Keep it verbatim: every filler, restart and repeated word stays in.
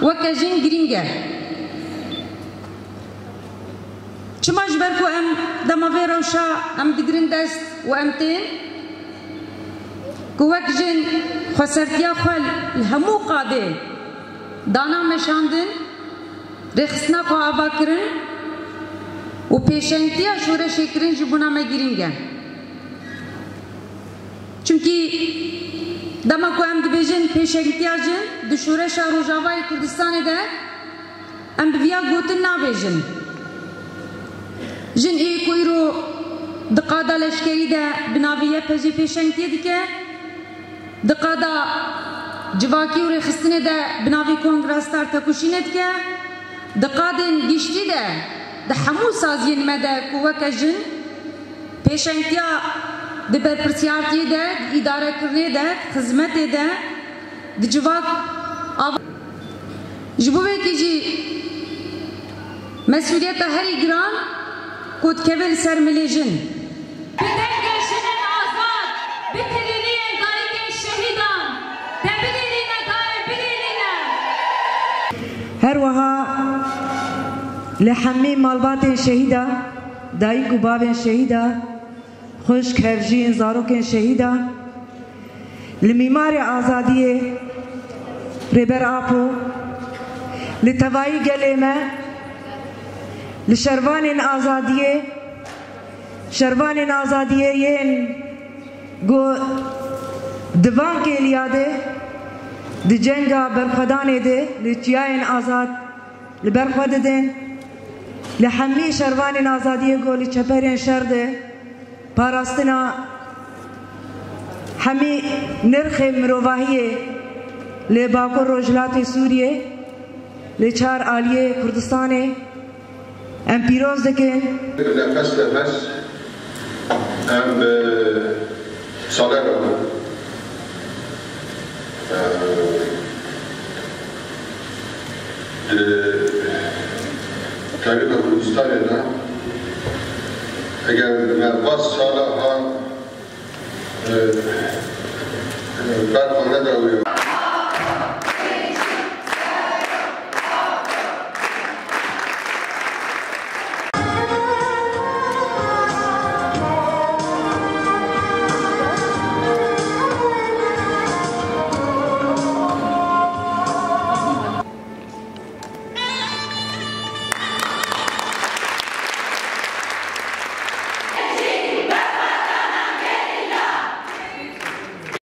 Weke jin girîng e. Çima ji ber ku em dema vê rewşa em digirin dest û em tên, ku wek jin xwesertiya xwe li hemû qadê dana meşandin, rêxistina xwe ava kirin û pêşengtiya şoreşê kirin ji bona me girîng e. Çimkî dema ku em dibêjin pêşengtiya jin di şoreşa Rojavayê Kurdistanê de, em bi viya gotin nabêjin. Jin ê ku îro di qada leşkerî de bi navê Y P G pêşengtiyê dike, di qada civakî û rêxistinê de bi navê Kongra Star tekoşînê dike, di qadên giştî de di hemû saziyên me de ku weke jin pêşengtiya di berpirsiyartiyê de, di îdarekirinê de, di xizmetê de, di civak ava. Ji bo vê yekê jî mesûliyeta herî giran ku dikeve li ser milê jin. Bi dengê jinên azad bitirînîne dayikên şehîdan, de bilînîne dayê bilînîne. Her wiha li hemî malbatên şehîda, dayik û bavên şehîda, xwişk, hevjîn, zarokên şehîda, li mîmarê azadiyê Rêber Apo, li tevayî gelê me, li şervanên azadiyê, şervanên azadiyê yên ku di van kêliya de, di cenga berxwedanê de li çiyayên azad li ber xwe didin, li hemî şervanên azadiyê ku li çeperên şer de parastina hemî nirxên mirovahiyê li Bakur Rojhilatê Sûriyê, li çar aliyê Kurdistanê em pîroz dikin. Nefes nefes em bi sala re bû. Di tarîxa Kurdistanê de eger me va sala ha, e, e, berxa nedawî